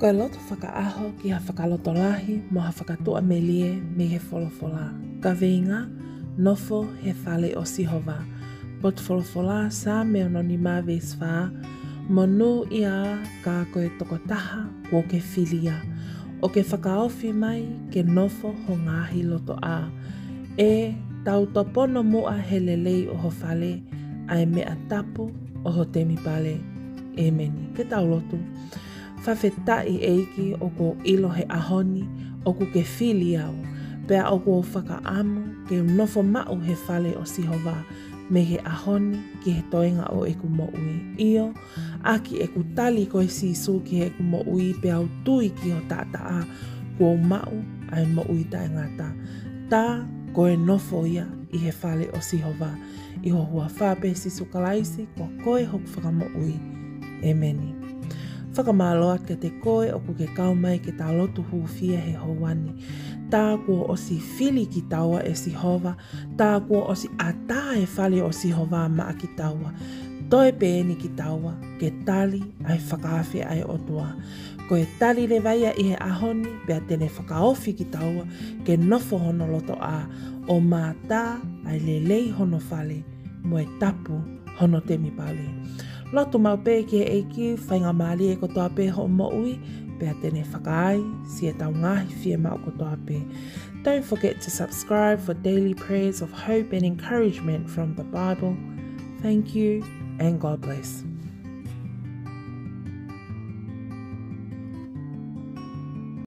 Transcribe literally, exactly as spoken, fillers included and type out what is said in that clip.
Ko e lotu fakaʻaho ki ha fakalotolahi mo ha fakatuʻamelie mei he folofola. Kaveinga: Nofo he fale ʻo Sihova. Potu folofola: Saame ono nima veesi fā. Monūʻia ā ka ko e tokotaha kuo ke fili ia, ʻo ke fakaofi mai ke nofo ho ngaahi lotoʻā. ʻE tautopono muʻa he lelei ʻo ho fale ʻa e meʻa tapu ʻo ho temipale. ʻĒmeni. Ke tau lotu. Fakafetaʻi ʻEiki, ʻoku ou ʻilo he ʻaho ni ʻoku ke fili au, pea ʻoku ou fakaʻamu ke u nofo maʻu he fale ʻo Sihova mei he ʻaho ni ki he toenga ʻo ʻeku moʻui. ʻIo, ʻaki ʻeku tali koe Sīsū ki heʻeku moʻui, pea u tui ki ho taʻataʻa, kuo u maʻu ʻa e moʻui taʻengata. Tā ko e nofo ia ʻi he fale ʻo Sihova. ʻI ho huafa pē Sīsū Kalaisi, ko koe hoku Fakamoʻui. ʻĒmeni. Fakamālō atu kiate koe ʻoku ke kau mai ke ta lotu hūfia he houa ni. Tā kuo ʻosi fili kitaua ʻe Sihova, tā kuo ʻosi ʻatā e fale ʻo Sihova maʻa kitaua. Toe pē eni kitaua ke tali ʻa e fakaafe ʻa e ʻOtua. Ko e tali leva ia ʻi he ʻaho ni, pea te ne fakaofi kitaua ke nofo hono lotoʻā, ʻo mātā ʻa e lelei hono fale mo e tapu hono temipale. Lotu maʻu pē ki he ʻEiki, faingamālie kotoa pē hoʻo moʻui, pea te ne fakaai siʻetau ngaahi fiemaʻu kotoa pē. Don't forget to subscribe for daily prayers of hope and encouragement from the Bible. Thank you and God bless.